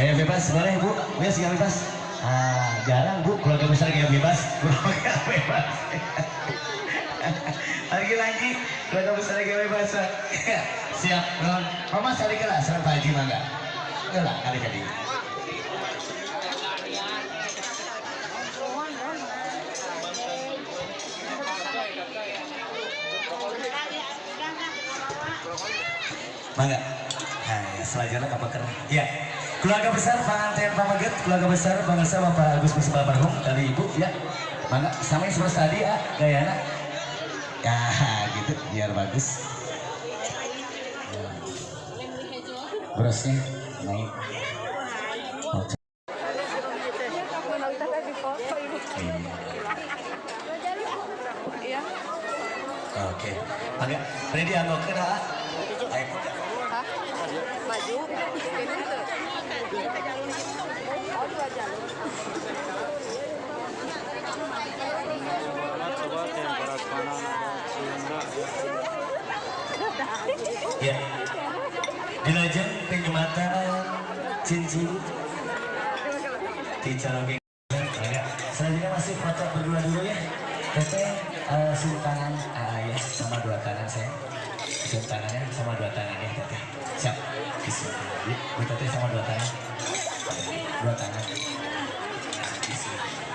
Gaya bebas boleh Bu, bebas gaya bebas. Ah, jarang Bu keluarga besar gaya bebas, keluarga bebas. Lagi-lagi keluarga besar gaya bebas. Siap, non. Mama sari kela, serang Pak Haji mangga. Enggak kali-kali. Mangga. Nah, ya, selanjutnya kapaker. Ya. Keluarga besar Panganten Pameget, keluarga besar Bangsa Bapak Agus Musibah almarhum dari Ibu ya. Mangga sama yang seperti tadi ah, gayana. Ya, gitu biar bagus. Ya. Brosnya naik. Oh. Iya. Oke. Mangga ready anggokeun ah. Ayo. Maju. Oh, dua jalur. Ya. Dilajeng penyematan cincin di calon. Selanjutnya masih foto berdua dulu ya. Teteh cium tangan ya sama dua tangan saya. Cium tangannya sama dua tangan ya Teteh. Siap. Bu Teteh sama dua tangan. Dua tangan.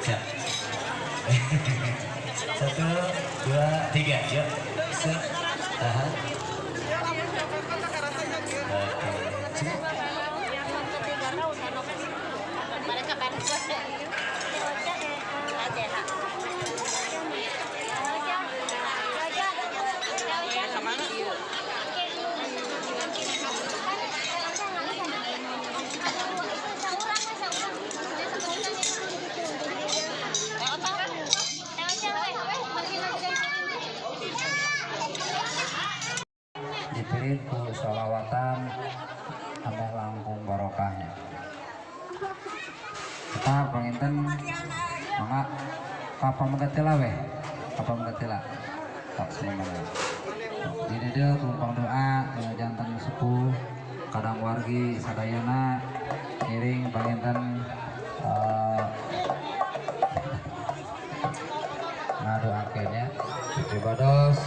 Siap. 1, 2, 3. Yuk. Siap. Tahan. Oke. Cukup. Dipilih ku sholawatan ameh langkung barokahnya. Kita panginten mangga ka pamegetila weh, ka pamegetila. Tak semuanya. Di dieu tumpang doa jantan sepuh kadang wargi sadayana ngiring panginten ngadoakeun nya pribados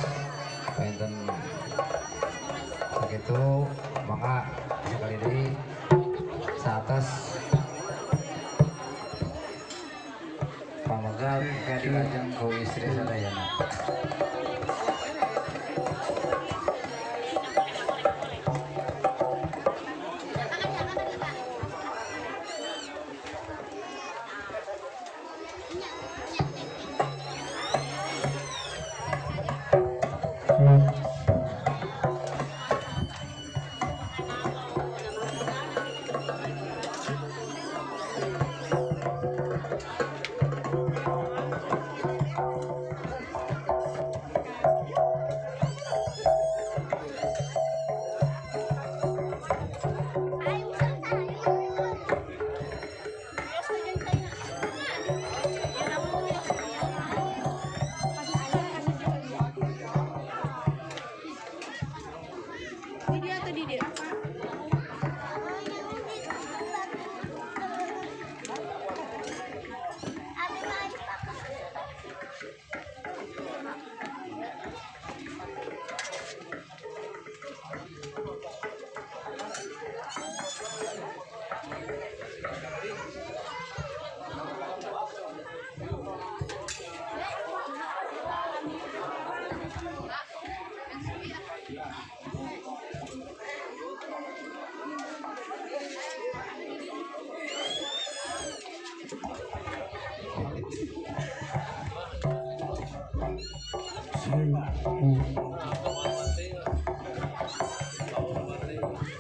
panginten begitu maka sekali di atas pamegat dilajeng ku istri sadayana.